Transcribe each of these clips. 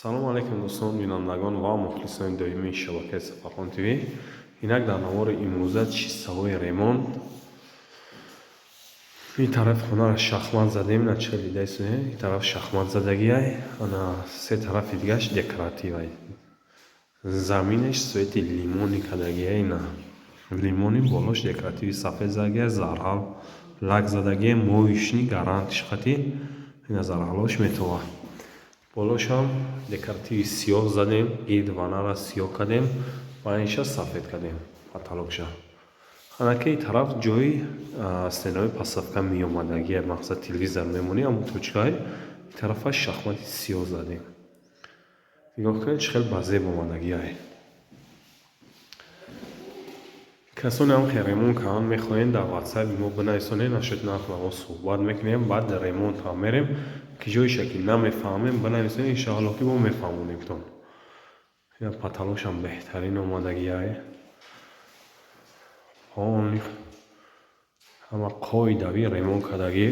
Салому алейкум, дӯстон, бинандагон ва мухлисони доимии шабакаи Сафархон ТВ. Инак, дар навори имрӯза чистовой ремонт. Ин тарафи хонаро шахмат задем, ина чӣ дидаистед, ин тараф шахмат задагиай, ана се тарафи дигаш декоративай. Заминаш цвети лимонӣ кардагиай, ина лимонӣ, болош декоративи сафед задагиай, зарҳал лак задагиай, моечный гарантиш қати, ина зарҳалош метова. Болошам декоративи сиёҳ задем, гирд ваннара сиёҳ кардем ва инша сафед кардем потолокша. Анаки ин тараф ҷои стенаҳои подставка меомадагиай, мақсад, телевизор мемонӣ, ҳамон точкаи ин тарафаш шахмати сиёҳ задем. Нигоҳ кунед, чӣ хел ба зеб омадагиай. Касоне ҳам ки ремонт кардан мехоҳед, дар ватсапи мо бинависонед, нашуд нарх наво суҳбат мекунем, баъд ремонт ҳам мерем. Ки ҷоиша ки намефаҳмем, бинависонед, иншоалло, ки мо мефаҳмонемтон. Ина потолокшам беҳтарин омадагиай. Полный ҳама қоидавӣ ремонт кардагӣ.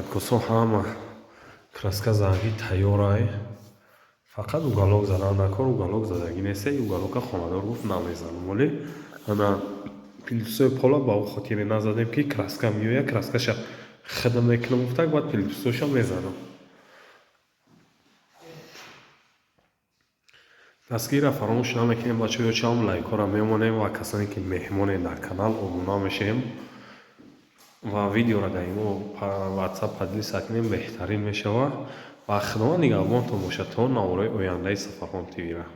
Откосҳо ҳама краска задагӣ тайёрай. Фақат уголок задан накор, уголок задагӣ несте, уголока хонадор гуфт, намезанам. Вале ана плинтусҳои пола ба он хотире назадем, ки краска меояд, краскаша хидм мекунам гуфтак, баъд плинтусҳоша мезанам. Дастгирро фаромӯш намекунем, бачаҳо, чам лайкҳоро мемонем ва касоне ки меҳмонед дар канал, обуна мешавем ва видеоро дар имо, ватсап поделиться кунем, беҳтарин мешавад ва Худованд нигаҳбонтон бошад то наворҳои ояндаи Сафархон ТВ-ра.